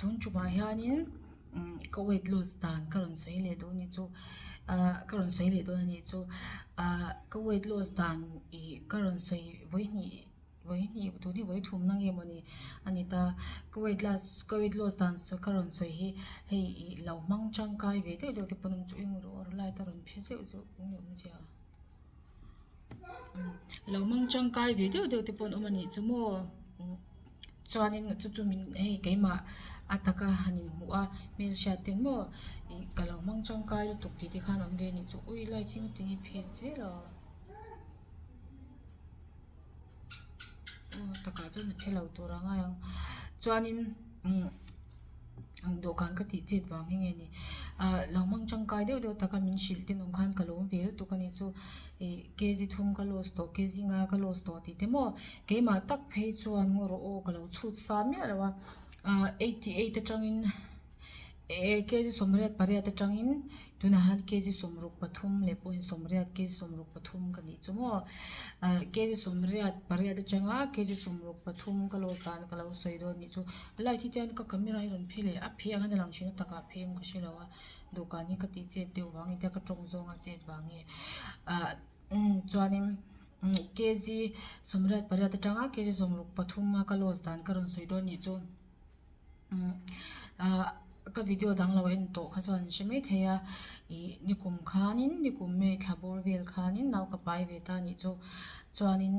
Tun tumah hianin umm ka weight loss dan ka rawn sawi leh dawn anih chu ahh ka rawn sawi leh dawn anih chu ahh ka weight loss dan ih ka rawn sawi vawihnih vawihnih tun hi vawithum na nge mawni a ni ta ka weight loss ka weight loss dan ka rawn sawi hi hei ih lo hmang tangkai ve deuh deuh te pawn awm chu eng rawh light a rawn phe zeuh zeuh eng nge awmzia. Lo hmang tangkai ve deuh deuh te pawh an awm a nih chu maw chuanin chu chu min hei keimah a taka han inhmuh a hmelhriat ten maw ih ka lo hmang tangkai lutuk tih te khan awm ve a nih chu ui light hi engtin nge phet zel a aw takah chuan a phe lo tur a ngai ang chuanin umm. Dawhkan ka tih chet vang hi nge ni ah lo hmang tangkai deuh deuh taka min hrilh te nawm khan ka lawm ve lutuk a ni chu ih kg thum ka loss tawh kg nga ka loss tawh tih te maw keimah tak phei chuan ngaw rawh aw ka lo chhut sa miah lo a ah 88 atangin eh kg 88 atangin tunah hian kg 63 leh pawhin 80 kg 63 ka nih chu maw ah kg 88 atanga kg 63 ka loss dan ka lo sawi dawn a nih chu. Light hi chuan ka camera hi rawn phe leh a phe ang hian a lang thin a takah a phe em ka hre lo a dawhkan hi ka tih chet deuh vang nia ka tawng zawng a chet vang nge ah umm chuanin umm kg 88 atanga kg 63 a ka loss dan ka rawn sawi dawn anih chu umm ah ka video dang lo en tawh kha chuan an hre mai thei a ih nikum khanin nikum May thla bawr vel khanin nau ka pai ve ta anih chu chuanin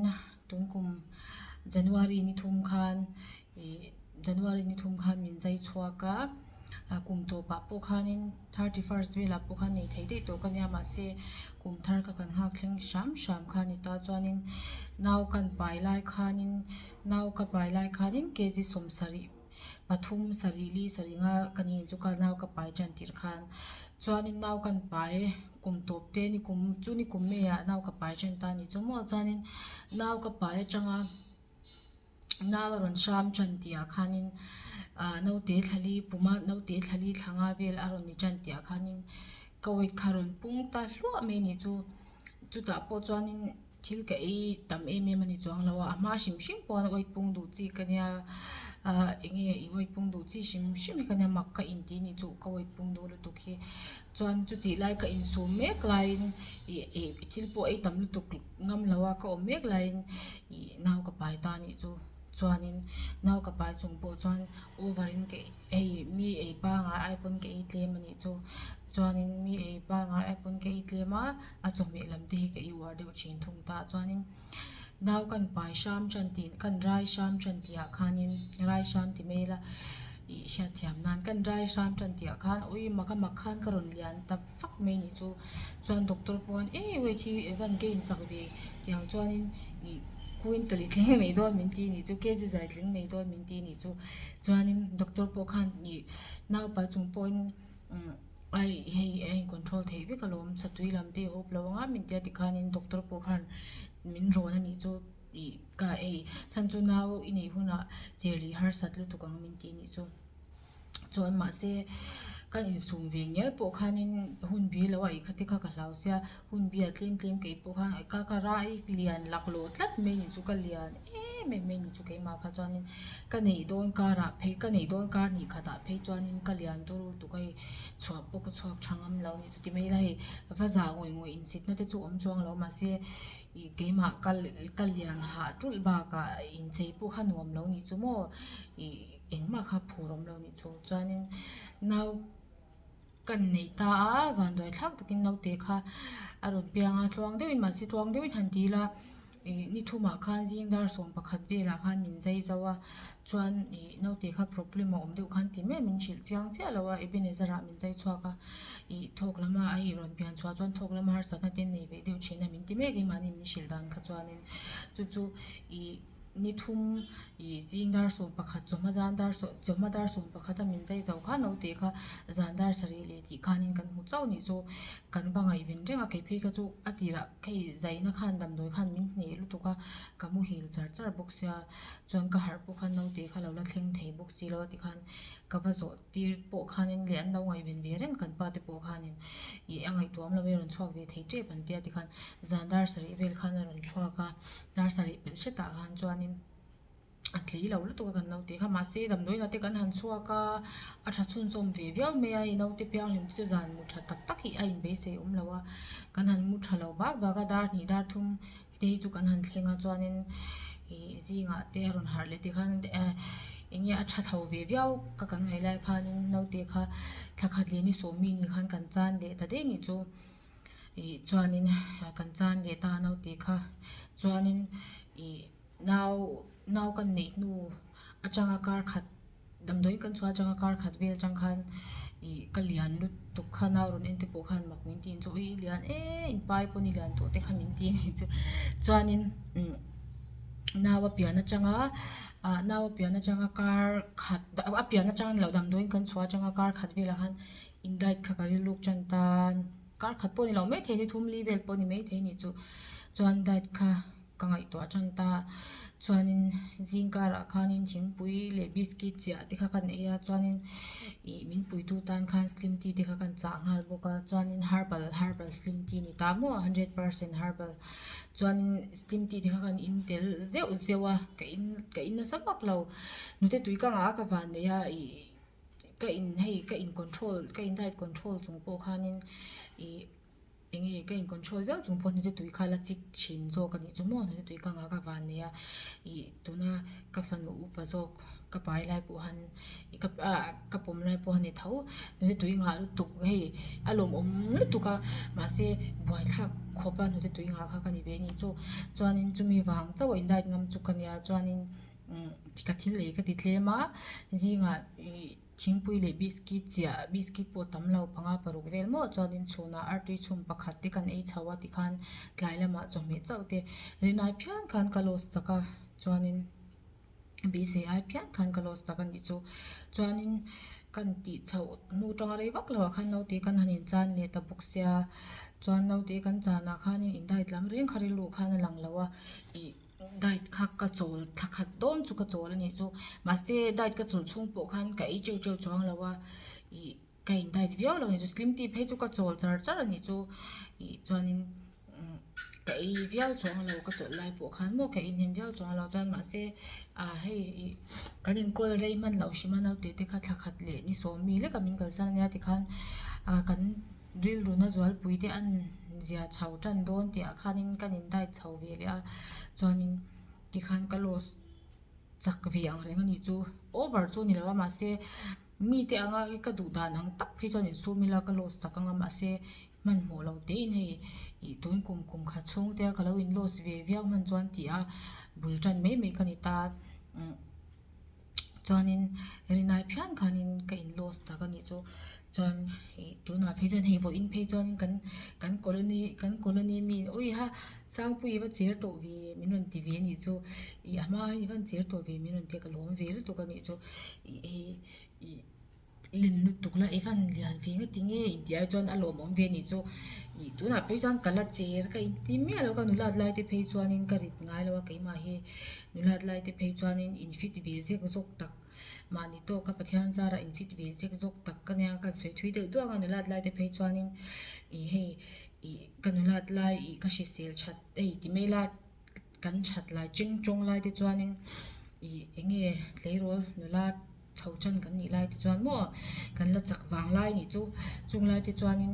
tun kum January ni thum khan. Ih January ni thum khan min zai chhuak a, ah kum tawpah pawh khanin 31st velah pawh khan nei thei daih tawh ka nia mahse kum thar kha kan nghak thleng hram hram kha a ni ta chuanin nau kan pai lai khanin nau ka pai lai khanin kg 70 pathum sarih li sarih nga ka ni chu ka nau ka pai tan tirh khan chuanin nau kan pai kum tawp te ni kum chu ni kum May ah nau ka pai tan ta a ni chu maw chuanin nau ka pai atanga. Nau a rawn hram tan tih ah khanin ah naute thlali puma naute thlali thla nga vel a rawn ni tan tih ah khanin ka weight kha a rawn pung ta hluah mai a ni chu chutah pawh chuanin thil ka ei tam em em a ni chuang lo a a hma hrim hrim pawh a weight pung duh chi ka nia ah eng nge i weight pung duh chi hrim hrim hi ka nia mak ka inti a ni chu ka weight pung duh lutuk hi chuan chutih lai ka insum mek laiin ih ih thil pawh ei tam lutuk ngam lo a ka awm mek laiin ih nau ka pai ta anih chu chuanin nau ka pai chung pawh chuan over in ka hei mi ei pangai ai pawn ka ei tlem anih chu chuanin mi ei pangai ai pawn ka ei tlem a a chawhmeh lam te hi ka ei uar deuh thin thung ta chuanin nau kan pai hram tan tih kan rai hram tan tih ah khanin rai hram ti mai ila ih hriatthiam nan kan rai hram tan tih ah khan ui mak a mak khan ka rawn lian ta fak mai anih chu. Chuan doctor pawn eng weight hi evan ka inchak ve tih ang chuanin ih quintal i tling mai dawn min ti anih chu kg zai tling mai dawn min ti anih chu chuanin doctor pawh khan ih naupai chung pawhin umm ai hei a in control theih vek alawm satui lam te i hawp lo anga min tia tikhanin doctor pawh khan min rawn anih chu ih ka ei chhan chu nau i neih hunah cherlih harsat lutuk ang min ti anih chu. Chuan mahse kan insum ve ngial pawh khanin hun bi lo a ei kha te kha ka hlau sia hun bi ah tlem tlem ka ei pawh khan ka ka rai lian laklawh tlat mai ni chu ka lian em em mai ni chu keimah kha chuanin ka neih dawn karah phei ka neih dawn kar hnih khatah phei chuanin ka lian tur lutuk a hei chhuah pawh ka chhuak tha ngam lo ni chu ti mai ila hei va zah ngawih ngawih insitna te chu awm chuang lo mahse ih keimah ka ka lian hah tulh bakah inchei pawh kha nuam lo ni chu maw ih. Engmah kha phur awm lo nih chu chuanin nau kan nei ta a vanduai thlak takin naute kha a rawn piang a tluang deuhin mahse tluang deuhin han dil a ih ni thumah khan zing dar 11 velah khan min zai zo a chuan ih naute kha problem a awm deuh khan ti mai min hrilh chiang chiah lo a Ebenezer ah min zai chhuak a ih thawk lama a ih rawn pian chhuah chuan thawk lama harsatna te nei ve deuh thin a min ti mek a mahni min hrilh dan kha chuanin chu chu ih. Ni thum ih zing dar 11 chawhma zan dar saw chawhma dar 11 a min zai zo kha naute kha zan dar sarih leh tih khanin kan hmu chauh nih chu kan va ngaihven reng a kei phei kha chu a tirah hei zaina khan damdawi khan min hneh lutuk a ka muhil char char bawk sia chuan ka harh pawh khan naute kha lo la thleng thei bawk si lo a tikhan ka va zawh tir pawh khanin leh an lo ngaihven ve reng kan pa te pawh khanin ih a ngaihtuam lo e rawn chhuak ve thei tep an tia tikhan zan dar sarih vel khan a rawn chhuak a. Dar sarih pelh hretah khan chuanin. A tlei lo lutuk a kan naute kha mahse damdawi lah te kan han chhuak a a tha chhunzawm ve viau mai a hei naute pianghlim te chu zan mu tha tak tak hi a inbeisei awm lo a kan han mu tha lo bak bak a dar hnih dar thum te hi chu kan han thleng a chuanin ih zingah te a rawn harh leh te khan eh eng nge a tha chho ve viau ka kan ngaih lai khanin naute kha thla khat leh ni sawm mi ni khan kan chan leh ta daih nih chu ih chuanin kan chan leh ta a naute kha chuanin ih. Nau nau kan neih hnu atanga kar khat damdawiin kan chhuah atanga kar khat vel atang khan ih ka lian lutuk kha nau rawn en te pawh khan mak min ti chu ui lian em in pai pawh ni lian tawh te kha min ti a nih chu chuanin umm nau a pian atanga ah nau a pian atanga kar khat a pian atang loh damdawiin kan chhuah atanga kar khat velah khan in diet kha ka rilruk tan tan kar khat pawh ni lo maithei ni thum li vel pawh ni maithei ni chu chuan diet kha. Ka ngaihtuah tan ta. Chuanin zing karah khanin thingpui leh biscuit chiah te kha kan ei a, chuanin ih min puitu tan khan slim tea te kha kan chah nghal bawk a, chuanin herbal herbal slim tea ni ta maw hundred percent herbal chuanin slim tea te kha kan in tel zeuh zeuh a, ka in ka in nasa vak lo. Nute tui ka ngah a ka van nei a ih ka in hei ka in control ka in diet control chung pawh khanin ih. Eng nge ka in control viau chung pawh hnute tui kha la chik thin zawk a nih chu maw hnute tui ka ngah ka van nei a ih tuna ka fanu upa zawk ka pai lai pawh han ih ka ah ka pawm lai pawh a ni tho hnute tui ngah lutuk hei a lawmawm lutuk a mahse buaithlak khawp a hnute tui ngah kha ka ni ve a nih chu chuanin chumi vang chauh a in diet ngam chu ka nia chuanin umm ka thil ei ka ti tlem a zingah ih. Thingpui leh biscuit chiah biscuit pawh tam lo panga paruk vel maw chuanin chhunah artui chhum pakhat te kan ei chho a tikhan tlai lamah chawhmeh chauh te rinai phian khan ka loss chak a chuanin beisei ai phian khan ka loss chak a nih chu chuanin kan tih chhoh hnu tanga rei vak lo ah khan naute kan han inchan leh ta bawk sia chuan naute kan chanah khanin in diet lam reng kha rilru khan a lang lo a ih. Diet kha ka chawl thla khat dawn chu ka chawl a nih chu mahse diet ka chawl chhung pawh khan ka ei teuh teuh chuang lo a ih ka in diet viau lo a nih chu slim tea phei chu ka chawl char char a nih chu ih chuanin ka ei viau chuang lo ka chawlh lai pawh khan maw ka ei hnem viau chuang lo chuan mahse ah hei ih kan inkawl rei hman loh hrim a naute te kha thla khat leh ni sawm mi lek a min kalsan a nia tikhan ah kan. Rilruna zualpui te an zia chho tan dawn tih ah khanin kan in diet chho ve leh a chuanin tikhan ka loss chak ve ang reng a nih chu over chu a ni lo a mahse mite anga ka duh dan ang tak phei chuan insum ila ka loss chak ang a mahse hmanhmawh lo tein hei ih tun kum kum khat chhung te a ka lo in loss ve viau hman chuan tih a bul tan mai mai ka ni ta umm. Chuanin rinai phian khanin ka in loss tak a nih chu chuan ih tunah phei chuan hei vawiin phei chuanin kan kan colony kan colony mi ui ha Sangpuii va cher tawh ve min rawn ti ve a nih chu ih a hma hian i van cher tawh ve min rawn ti a ka lawm ve lutuk a nih chu ih hei ih len lutuk la i van lian ve nge tinge intih ai chuan a lawmawm ve anih chu ih tunah phei chuan ka la cher ka inti miah lo ka nulat lai te phei chuanin ka rit ngai lo a keimah hi nulat lai te phei chuanin in fit ve zek zawk tak mahni tawka Pathian zarah in fit ve zek zawk tak ka nia ka sawi thui deuh duak a nulat lai te phei chuanin ih hei ih ka nulat lai ih ka hrisel that hei ti mai la kan that lai cheng tawng lai te chuanin ih eng nge tleirawl nula. Chho chan kan nih lai te chuan maw kan la chak vang lai nih chu chung lai te chuanin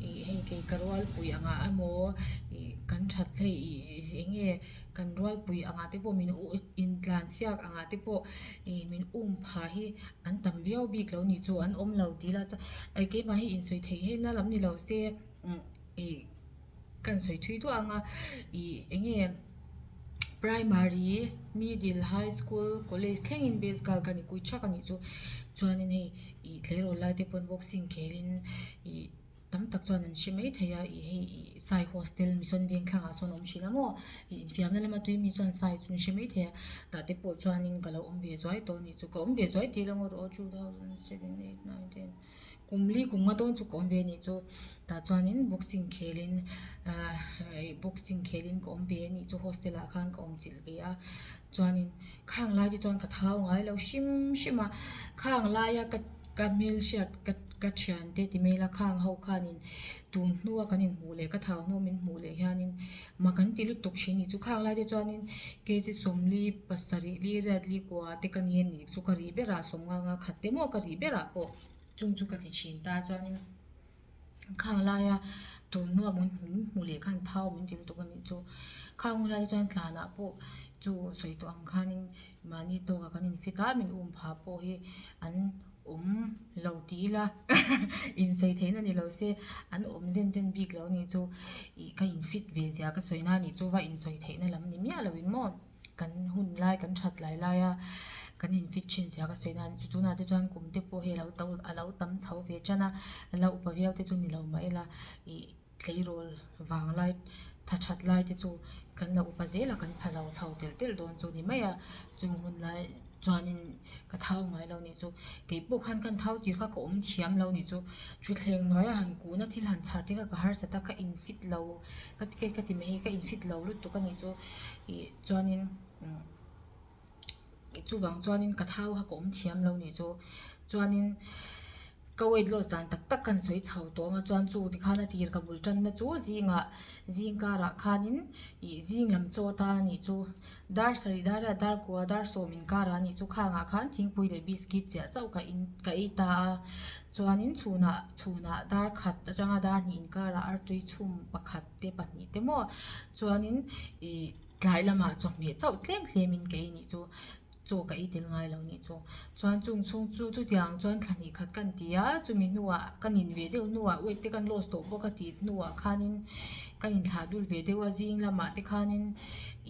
ih hei kei ka rualpui angah emaw ih kan that hei ih eng nge kan rualpui angah te pawh min intlan chhiak angah te pawh ih min um pha hi an tam viau bik lo nih chu an awm lo tih la chuan keimah hi insawi theih hi na lam ni lo se ih. Kan sawi thui duah ang a, ih eng nge primary, middle, high school, college thlengin base girl ka ni kui thak a nih chu. Chuanin hei ih tleirawl lai te pawn boxing khelin ih tam tak chuan an hre mai thei a, ih hei ih sai hostel mission veng thlangah sawn a awm thin a maw, ih infiamna lama tui mi chuan sai chu an hre mai thei a, tah te pawh chuanin ka lo awm ve zuai tawh a nih chu, ka awm ve zuai tih ilo erawh 2007, 8, 9, 10. Kum li kum nga dawn chu ka awm ve anih chu tah chuanin boxing khelin ahh boxing khelin ka awm ve anih chu hostel ah khan ka awm chilh ve a chuanin khang lai te chuan ka thau ngai lo hrim hrim a khang laia ka. Ka hmelhriat ka ka thiante ti mai ila khang ho khanin tun hnua kan inhmuh leh ka thau hnu min hmuh leh hianin mak an ti lutuk thin ni chu khang lai te chuanin kg sawmli pasarih li riat li kua te ka ni a nih chu ka rih berah sawmnga nga khat te maw ka rih berah pawh chung chu ka ti thin ta chuanin. Khang laia tun hnua min hmuh leh khan thau min ti lutuk a nih chu. Khang hun lai te chuan tlanah pawh chu sawi tawh ang khanin mahni tawkah kan infit a, min um phah pawh hi an awm lo ti ila insawi theihna ni lo se an awm zen zen bik lo a nih chu. Ih ka infit ve zia ka sawi na a nih chu va insawi theihna lam ni miah loin maw. Kan hun lai kan that lai lai a kan in fit thin zia ka sawi na chu tunah te chuan kum te pawh hei a lo to a lo tam chho ve tan a a lo upa viau te chu ni lo mah ila ih tleirawl vang lai tha that lai te chu kan lo upa zel a kan pha lo chho telh telh dawn chu ni mai a chung hun lai chuanin ka thau ngai lo nih chu keipawh khan kan thau tir kha ka awm thiam lo nih chu thutthleng hnuaia han kuhna thil han chhar te kha ka harsat a ka in fit lo ka ti ka ti mai hi ka in fit lo lutuk a nih chu. Ih chuanin umm chuvang chuanin ka thau kha ka awm thiam lo nih chu chuanin ka weight loss dan tak tak ka han sawi chho tawh ang a chuan chu tikhan a tir ka bul tanna chu zingah zing karah khanin ih zing lam chaw atan a nih chu dar sarih dar riat dar kua dar sawm inkarah a nih chu khangah khan thingpui leh biscuit chiah chauh ka in ka ei ta a chuanin chhunah chhunah dar khat atanga dar hnih inkarah artui chhum pakhat. te pahnih te maw chuanin ih tlai lamah chawhmeh chauh tlem tlem in ka ei nih chu chaw ka ei tel ngai lo nih chu chuan chung chhung chu chutiang chuan thla hnih khat kan ti a chumi hnuah ka nin ve deuh hnuah weight te kan loss tawh bawk a tih hnuah khanin ka inthlah dul ve deuh a zing lamah te khanin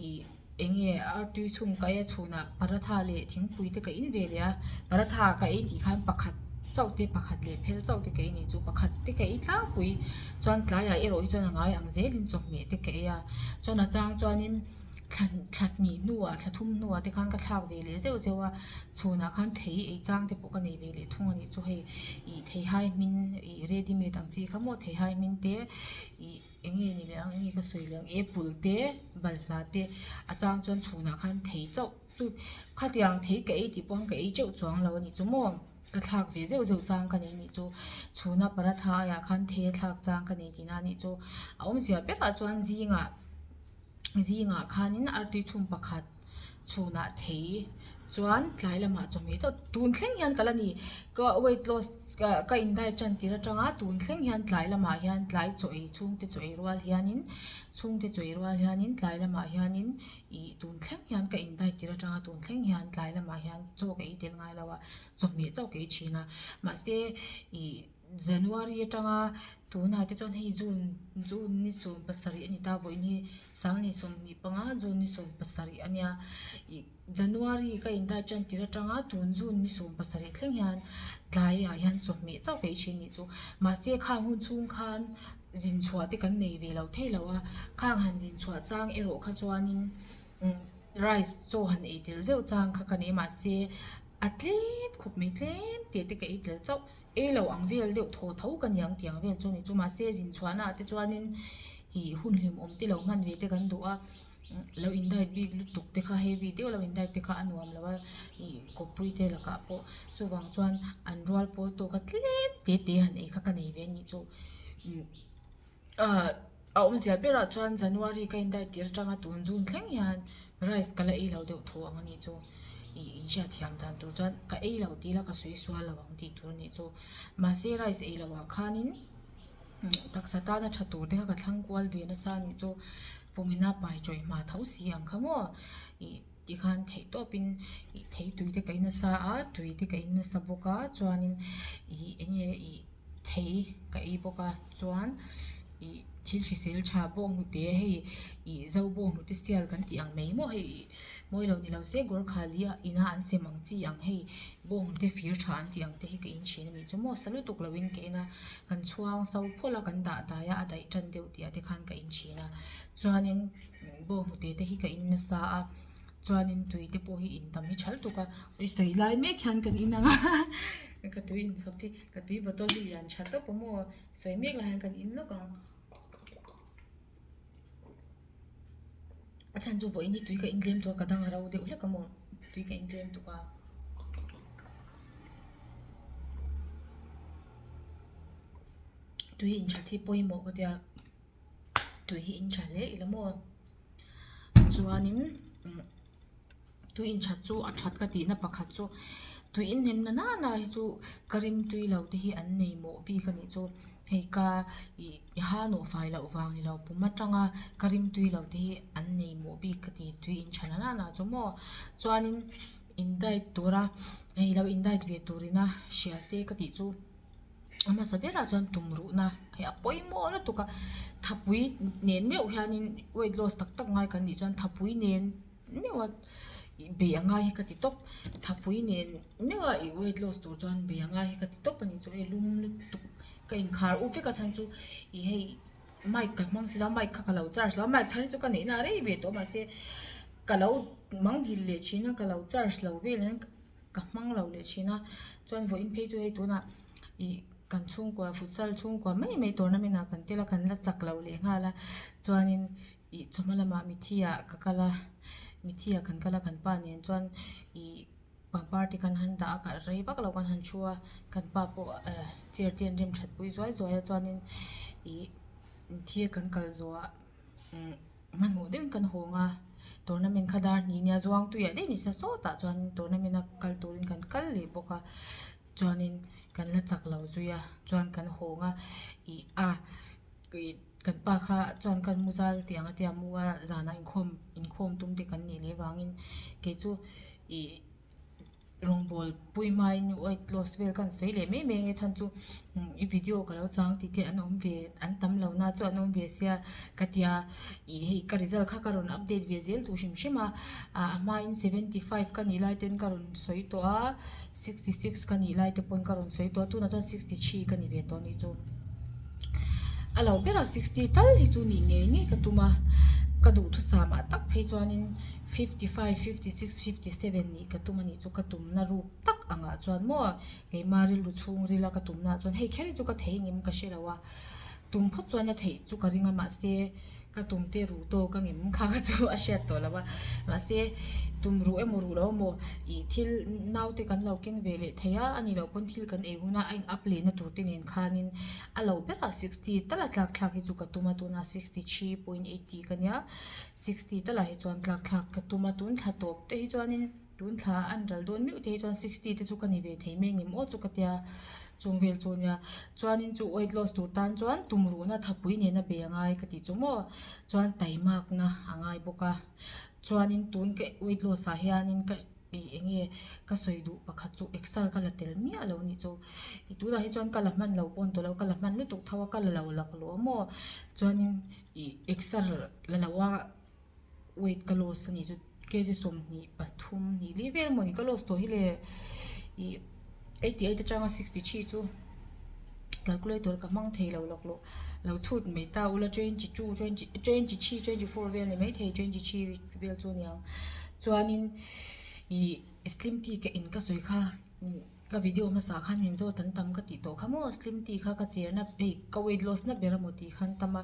ih eng nge artui chhung ka ei a chhunah paratha leh thingpui te ka in ve leh a paratha ka ei tih khan pakhat chauh te pakhat leh phel chauh te ka ei nih chu pakhat te ka ei tlangpui chuan tlaiah erawh hi chuan a ngai ang zelin chawhmeh te ka ei a chuan a chang chuanin thla thla hnih hnuah thla thum hnuah te khan ka thlak ve leh zeuh zeuh a chhunah khan thei ei chang te pawh ka nei ve leh thung a nih chu hei ih theihai hmin ih ready made ang chi kha maw theihai hmin te ih. Eng nge ni leh ang, eng nge ka sawi leh ang, apple te, balhla te a chang chuan chhunah khan thei chauh chu khatiang thei ka ei tih pawh khan ka ei teuh chuang lo a nih chu maw ka thlak ve zeuh zeuh chang ka nei nih chu chhuna paratha aiah khan thei a thlak chang ka nei tihna a nih chu a awmzia berah chuan zingah zingah khanin artui chhum pakhat. Chhunah thei chuan tlai lamah chawhmeh chauh tun thleng hian ka la ni ka weight loss ka in diet tan tir atanga tun thleng hian tlai lamah hian tlai chaw ei chhungte chaw ei rual hianin chhungte chaw ei rual hianin tlai lamah hianin ih tun thleng hian ka in diet tir atanga tun thleng hian tlai lamah hian chaw ka ei tel ngai lo a chawhmeh chauh ka ei thin a mahse ih. January atanga tunah te chuan hei June June ni 17 a ni ta vawiin hi 2025 June ni 17 a nia ih January ka in diet tan tir atanga tun June ni 17 thleng hian tlaiah hian chawhmeh chauh ka ei thin nih chu mahse khang hun chhung khan zin chhuah te kan nei ve lo thei lo a khang han zin chhuah chang erawh kha chuanin umm rice chaw han ei tel zeuh chang kha ka nei mahse a tlem khawp mai tlem teh te ka ei tel chauh. Ei lo ang vel deuh thaw tho ka niang tih ang vel chu a ni chu mahse zin chhuahna ah te chuanin ih hun hlimawm te lo hman ve te kan duh a lo in diet bik lutuk te kha heavy deuh lo in diet te kha a nuam lo a ih kawppui te lakah pawh chuvang chuan an rual pawl tawk a tlem te te han ei kha ka nei ve a nih chu umm ah a awmzia berah chuan January ka in diet tir atanga tun June thleng hian rice ka la ei lo deuh tho ang a nih chu. Ih inhriat thiam dan tur chuan ka ei lo tih ila ka sawi sual lo ang tih tur a nih chu. Mahse rice ei loh ah khanin taksa tana tha tur te kha ka thlang kual ve nasa a nih chu. Pumina pai tawih hma tho si ang kha maw ih tikhan theih tawpin ih thei tui te ka in nasa a tui te ka in nasa bawk a chuanin ih eng nge ih thei ka ei bawk a chuan ih thil hrisel tha bawnghnute hei ih zo bawnghnute sial kan tih ang mai maw hei ih. Mawi lo ni lo se Gorkhali a ina an sem ang chi ang hei bawnghnute fir tha an tih ang te hi ka in thin a nih chu maw sa lutuk lo in ka en a kan chhuang so phawlh a kan dah dai a a daih tan deuh tih ah te khan ka in thin a chuanin bawnghnute te hi ka in nasa a chuanin tui te pawh hi in tam hi tha lutuk a ui sawi lai mek hian kan in ang a ka tui inchhawp hi ka tui bottle hi lian tha tawp a maw sawi mek lai hian kan in lawk ang. A chhan chu vawiin hi tui ka intlem tuk a ka dang a ro deuh hlek a maw tui ka intlem tuk a. Tui in that hi pawimawh ka tia tui hi in tha hle ila maw chuanin tui in that chu a that ka tihna pakhat chu tui in hnem na nana hi chu ka rim tui lo te hi an nei mawh bik a nih chu hei ka ih ha nawh fai loh vang ni lo pum atanga ka rim tui lo te hi an nei mawh bik ka ti tui in tha na nana chu maw chuanin in diet tura hei lo in diet ve turina hria se ka tih chu. A hmasa berah chuan tumruhna hei a pawimawh lutuk a, thapui nen meuh hianin weight loss tak tak ngai kan nih chuan thapui nen meuha bei a ngai hi ka ti tawp, thapui nen meuha ih weight loss tur chuan bei a ngai hi ka ti tawp a nih chu hei lum lutuk ka inkhar up vek a chhan chu ih hei mic ka hmang si lo a mic kha ka lo charge lo a mic thar hi chu ka neihna a rei ve tawh mahse ka lo manghilh leh thin a ka lo charge lo vel hian. Ka hmang lo leh thin a, chuan vawiin phei chu hei tunah ih kan chhungkua futsal chhungkua mai mai tournament ah kan tel a kan la chak lo leh nghal a chuanin ih chawhma lamah mithi ah ka kal a mithi ah kan kal a kan pa nen chuan ih pangpar te kan han dah a rei vak lo kan han thu a kan pa pawh eh chair te an rem that pui zuai zuai a chuanin ih mithi a kan kal zawh ah umm. Hmanhmawh deuhin kan hawng a, tournament kha dar hnih nia zuang tuiah daih ni sa sawtah chuan tournament a kal turin kan kal leh bawk a, chuanin kan la chak lo zui a, chuan kan hawng a, ih a ih kan pa kha chuan kan mu zal tiang a tia mu a zanah inkhawm inkhawm tum te kan nih leh vangin kei chu ih. Rawngbâwl pui hmain weight loss vel kha an sawi leh mai mai ang e chhan chu i video ka lo chang tih te an awm ve an tam lo na chu an awm ve sia ka tia ih hei ka result kha ka rawn update ve zel duh hrim hrim a ah a hmain 75 ka nih lai ten ka rawn sawi tawh a 66 ka nih lai te pawn ka rawn sawi tawh a tunah chuan 63 ka ni ve tawh a nih chu a lo berah 60 tal hi chu nih ngei ngei ka tum a ka duhthusam ah tak phei chuanin. 55, 56, 57 nih ka tum a nih chu ka tumna ruk tak angah chuan maw keimah rilru chhungrila ka tumna ah chuan hei kher hi chu ka thei ngem ka hre lo a, tum phawt chuan a theih chu ka ring a mahse ka tum te ruh tawk a ngem kha kha chu a hriat tawh lo a, mahse tum ruh emaw ruh lo emaw ih thil naute kan lo keng ve leh thei a, a nih loh pawn thil kan ei hun a a in up lehna tur te nen khanin a lo berah 60 tal a tlak thlak hi chu ka tum a tunah 63.80 ka nia. 60 talah hi chuan tlak thlak ka tum a, tun thla tawp te hi chuanin tun thla an ral dawn meuh te hi chuan 60 te chu ka ni ve thei mai ngem aw chu ka tia chung vel chu nia. Chuanin chu weight loss tur tan chuan tumruhna thapui nena be a ngai ka tih chu maw chuan taimakna a ngai bawk a, chuanin tun ka weight loss ah hianin ka ih eng nge ka sawi duh pakhat chu exer ka la tel miah lo anih chu ih tunah hi chuan ka la hman lo pawh ni tawh lo ka la hman lutuk tho a ka la lo laklawh a maw chuanin. Ih exer la lo a weight ka loss a nih chu kg 23 hnih li vel mawni ka loss tawh hi le ih 88 atanga 63 chu calculator ka hmang thei lo laklawh lo chhut mai ta ula 22 20 23 24 vel ni maithei 23 vel chu a niang chuanin ih slim tea ka in ka sawi kha. Ka video hmasa khan min zawt an tam ka tih tawh kha maw slim tea kha ka cherna hei ka weight loss na ber amaw tih khan tam a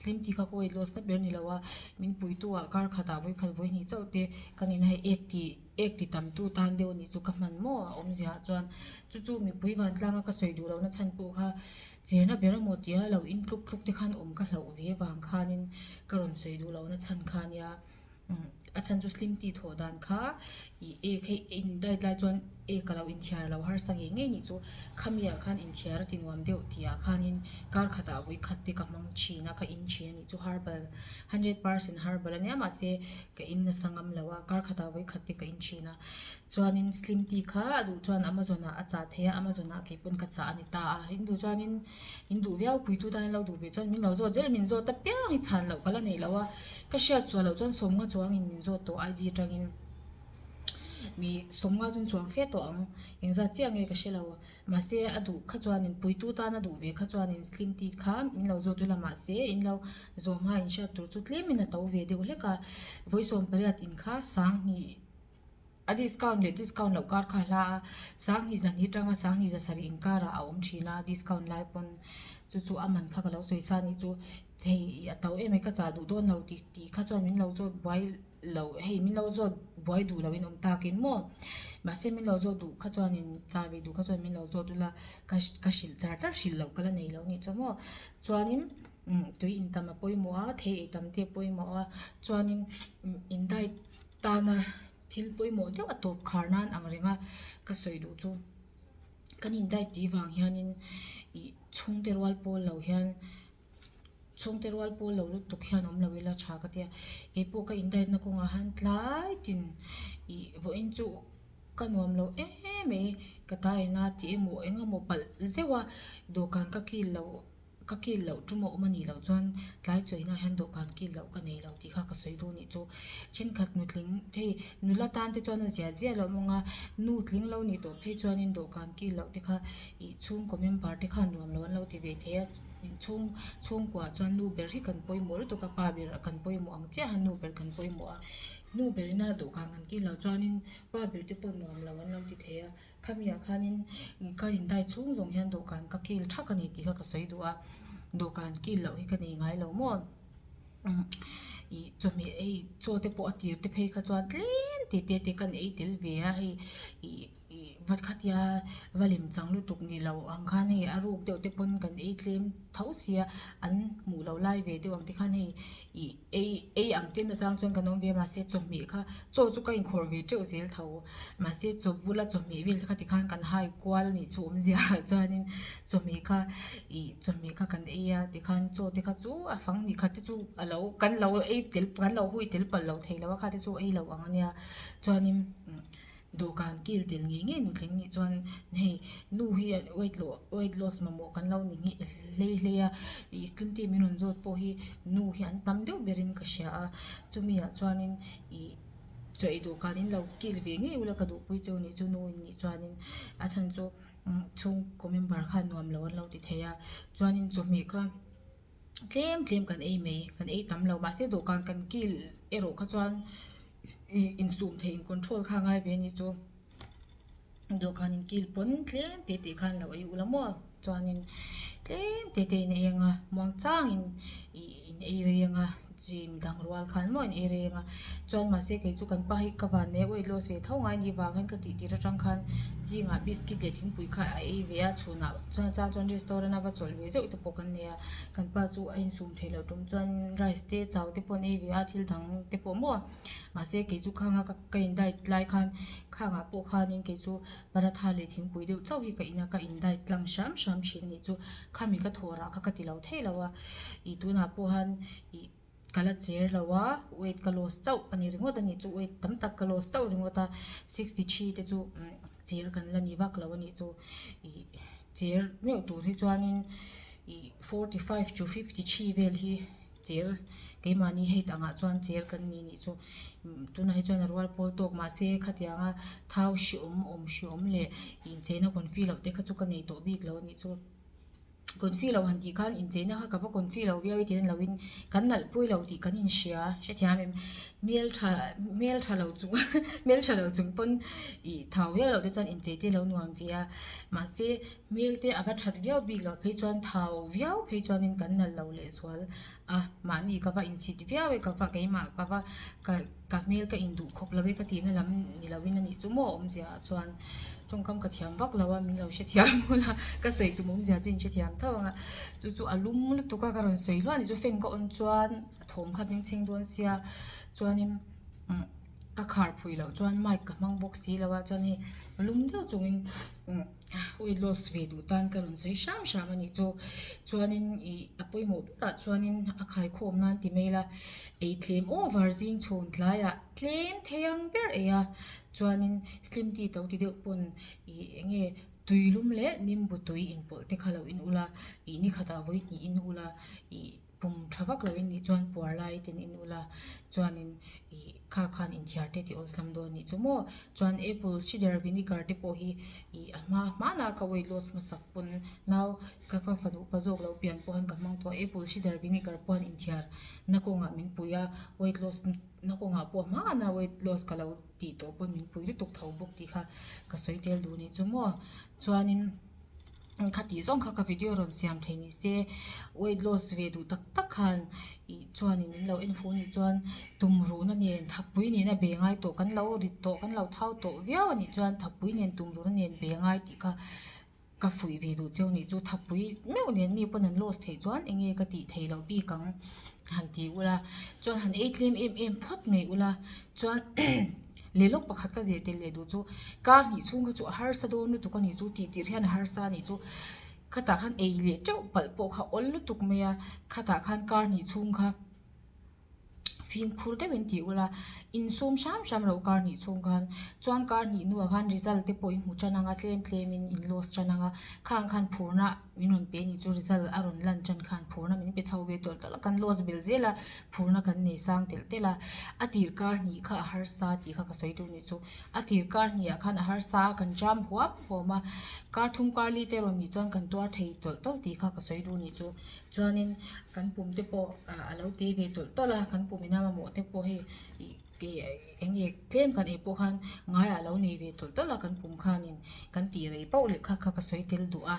slim tea kha ka weight loss na ber ni lo a min puitu ah kar khat ah vawikhat vawihnih chauh te ka nihna hei ek ti ek ti tam tu tan deuh anih chu ka hman maw a awmzia ah chuan chu chu mipui vantlang a ka sawi duh lohna chhan pawh kha cherna ber amaw tia lo in tluk tluk te khan awm ka hlauh ve vang khanin ka rawn sawi duh lohna chhan kha nia. A chhan chu slim tea thawh dan kha ih ek hei in diet lai chuan ek a lo inthiar lo harsa ngei ngei nih chu khami ah khan inthiar a ti nuam deuh tih ah khanin kar khatah vawi khat te ka hmang thin a ka in thin a nih chu herbal 100% herbal a nia mahse ka in nasa ngam lo a kar khatah vawi khat te ka in thin a chuanin slim tea kha a duh chuan amazon ah a chah thei a amazon ah keipawn ka chah a ni ta a in duh chuanin In duh viau puitu tan in lo duh ve chuan min lo zawt zel min zawt apiang hi chhan loh ka la nei lo a, ka hriat sual loh chuan sawmnga chuangin min zawt tawh IG atangin mi sawmnga chuan chuang fe tawh ang engzat chiah nge ka hre lo mahse a duh kha chuanin puitu tan a duh ve kha chuanin slim tea kha min lo zawt ula mahse in lo zawh hma in hriat tur chu tlemin a to ve deuh hlek a vawi 18 in kha sanghnih. A discount leh discount loh kar kha a hla a, 2000 zahnih atanga 2000 zasarih inkarah a awm thin a, discount lai pawn chu chu a man kha ka lo sawi sa anih chu hei a to em mai ka chah duh dawn lo tih tih kha chuan min lo zawt buai. lo hei min lo zawt buai duh loin awm takin maw mahse min lo zawt duh kha chuanin chah ve duh kha chuan min lo zawt ula ka ka hrilh char char hrilh loh ka la nei lo a nih chu maw chuanin umm tui in tam a pawimawh a thei ei tam te a pawimawh a chuanin umm in diet tana thil pawimawh deuh a tawp khar nan ang reng a ka sawi duh chu kan in diet tih vang hianin ih chhungte rual pawl lo hian. Chhungte rual pawl lo lutuk hian awm lo ila tha ka tia, keipawh ka in diet na kawngah han tlai tin ih vawiin chu ka nuam lo em mai ka ta ina tih emaw eng emaw palh zeuh a dawhkan ka kil loh ka kil loh tum a awm a nih loh chuan tlai chawina hian dawhkan kil loh ka nei lo tih kha ka sawi duh nih chu thenkhat nutling hei nula tan te chuan a zia zia lo mawng a nu tling lo nih tawh phei chuanin dawhkan kil loh te kha ih chhungkaw member te khan nuam lo an lo ti ve thei a. Inchhung chhungkua chuan nu ber hi kan pawimawh lutuk a pa ber kan pawimawh ang chiah a nu ber kan pawimawh a nu ber ina dawhkan kan kil loh chuanin pa ber te pawh nuam lo an lo ti thei a khami ah khanin ka in dai chhung zawng hian dawhkan ka kil thak a ni tih kha ka sawi duh a dawhkan kil loh hi ka nei ngai lo maw ih chawhmeh hei chaw te pawh a tir te phei kha chuan tlem tih te te kan ei tel ve a hei ih. Ih va khatia va lem chang lutuk ni lo ang khan hei a ruk deuh te pawn kan ei tlem tho sia an hmuh loh lai ve deuh ang te khan hei ih ei ei ang te na chang chuan kan awm ve a mahse chawhmeh kha chaw chu ka inkhawrh ve teuh zel tho mahse chaw bula chawhmeh vel te kha tikhan kan hai kual a nih chu awmzia ah chuanin chawhmeh kha ih chawhmeh kha kan ei a tikhan chaw te kha chu a fang ni khat te chu a lo kan lo ei tel kan lo hui tel palh lo thei lo a kha te chu ei loh ang ania chuanin. Dawhkan kil tel ngei ngei nutling nih chuan hei nu hi weight loh weight loss mamawh kan lo ni nge hlei hlei a ih slim tea min rawn zawt pawh hi nu hi an tam deuh berin ka hria a chumi ah chuanin ih chaw ei dawhkan in lo kil ve ngei ula ka duhpui cheu nih chu nu in nih chuanin a chhan chu chhungkaw member khan nuam lo an lo ti thei a chuanin chawhmeh kha. Tlem tlem kan ei mai, kan ei tam lo. Mahse dawhkan kan kil erawh kha chuan ih insum theih in control kha a ngai ve a nih chu. Dawhkan in kil pawn tlem te te khan lo ei ula maw chuanin tlem te te in ei ang a, muang changin ih in ei rei ang a, chi midang rual khan maw in ei rei ang a. Chuan mahse kei chu kan pa hi ka van nei a weight loss ve tho ngai ni vang hian ka tih tir atang khan zingah biscuit leh thingpui kha a ei ve a chhunah chuan chang chuan restaurant a va chawlh ve zeuh te pawh kan nei a kan pa chu a insum theih loh tum chuan rice te chau te pawh an ei ve a thil dang te pawh maw mahse kei chu khanga ka ka in diet lai khan khangah pawh khanin kei chu paratha leh thingpui deuh chauh hi ka in a ka in diet tlang hram hram thin a nih chu khami ka thawh rah kha ka ti lo thei lo a ih tunah pawh han ih. Ka la cher lo a, weight ka loss chauh a ni ringawt a nih chu, weight tam tak ka loss chauh ringawt a, 63 te chu cher kan la ni vak lo a nih chu, ih cher meuh tur hi chuanin ih 45 to 53 vel hi cher keimahni height angah chuan cher kan ni nih chu, tunah hi chuan a rual pawl tawk mahse khatianga thau hreawm awm hreawm leh incheina confi loh te kha chu ka nei tawh bik lo a nih chu. Confi lo han tih khan incheina kha ka va confi lo viau i ti lo in kan nalh pui lo tih kan inhria hrethiam em hmeltha hmeltha lo chung hmeltha lo chung pawn ih thau viau loh te chuan inchei te lo nuam ve a mahse hmel te a va that viau bik loh phei chuan thau viau phei chuanin kan nalh lo lehzual a mahni ka va insit viau e ka va keimah ka va ka ka hmel ka induh khawp lo e ka tihna lam ni lo in a nih chu maw awmzia ah chuan tawngkam ka thiam vak lo a min lo hrethiam hun a ka sawi tum awmzia chu in hrethiam tho ang a chu chu a lum lutuk a ka rawn sawi hluah a nih chu fan ka on chuan a thawm kha a bengchheng dawn sia chuanin umm ka khar phui loh chuan mic ka hmang bawk si lo a chuan hei a lum deuh chungin umm weight loss ve duh tan ka rawn sawi hram hram a nih chu chuanin ih a pawimawh berah chuanin a khaikhawm nan ti mai ila ei tlem over zing chhun tlaiah tlem thei ang ber ei a chuanin slim tea to ti deuh pawn ih eng nge tui lum leh nimbu tui inpawlh te kha lo in ula ih ni khatah vawi hnih in ula ih. Pum tha vak loin nih chuan puar lai ten in ula chuanin ih kha khan inthiar te tih awlsam dawn nih chu maw chuan apple cider vinegar te pawh hi ih a hma hmanah ka weight loss hmasak pawn nau ka ka fanu pa zawk lo pian pawh han ka hmang tawh a apple cider vinegar pawh han inthiar na kawngah min pui a weight loss na kawngah pawh hmanah weight loss ka lo tih tawh pawn min pui lutuk tho bawk tih kha ka sawi tel duh nih chu maw chuanin. Khatih zawng kha ka video rawn siam thei ni se weight loss ve duh tak tak khan ih chuanin min lo en fuh anih chuan tumruhna nen thapui nena be ngai tawh kan lo rit tawh kan lo thau tawh viau anih chuan thapui nen tumruhna nen be ngai tih kha ka fuih ve duh cheu anih chu thapui meuh nen mi pawn an loss theih chuan eng nge ka tih theih loh bik ang han ti ula chuan han ei tlem em em phawt mai ula chuan leh lawk pakhat ka zeh tel leh duh chu kar hnih chhung kha chu a harsa dawn lutuk a nih chu tih tirh hian a harsa a nih chu khatah khan ei leh teuh palh pawh kha awl lutuk mai a khatah khan kar hnih chhung kha. Fimkhur deuhin tih ula, insum hram hram loh kar hnih chhung khan chuan kar hnih hnuah khan result te pawh i hmu tan anga tlem tlemin in loss tan anga khang khan phurna min rawn pe anih chu result a rawn lan tan khan phurna min pe chho ve tawlh tawlh a kan loss belh zel a phurna kan nei sang telh telh a a tir kar hnih kha a harsa tih kha ka sawi duh anih chu a tir kar hnih ah khan a harsa a kan jam huam huam a kar thum kar li te rawn nih chuan kan tuar thei tawlh tawlh tih kha ka sawi duh anih chu. Chuanin kan pum te pawh a lo tei ve tawlh tawlh a, kan pum ina mamawh te pawh hei ih eng nge tlem kan ei pawh khan ngaiah a lo nei ve tawlh tawlh a kan pum khanin kan tih rei pauh leh kha kha ka sawi tel duh a,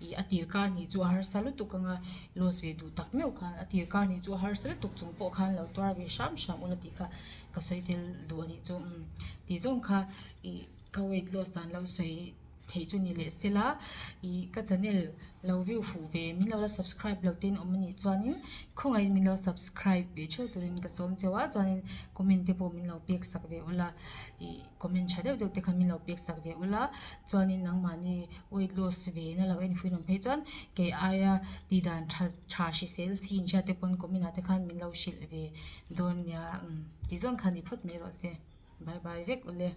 ih a tir kar hnih chu a harsa lutuk anga loss ve duh tak meuh khan a tir kar hnih chu a harsa lutuk chung pawh khan lo tuar ve hram hram ula tih kha ka sawi tel duh a nih chu umm tih zawng kha ih ka weight loss dan lo sawi. Theih chu ni leh sela ih ka channel lo view fuh ve min lo la subscribe lo ten awm anih chuanin khawngaihin min lo subscribe ve theuh turin ka sawm cheu a chuanin comment te pawh min lo pek sak ve ula ih comment tha deuh deuh te kha min lo pek sak ve ula chuanin nangmahni weight loss ve na lo en fuin awm phei chuan kei aia tih dan tha tha hrisel chi inhriat te pawn comment ah te khan min lo hrilh ve dawn nia umm tih zawng kha ni phawt mai rawh se bye bye vek ule.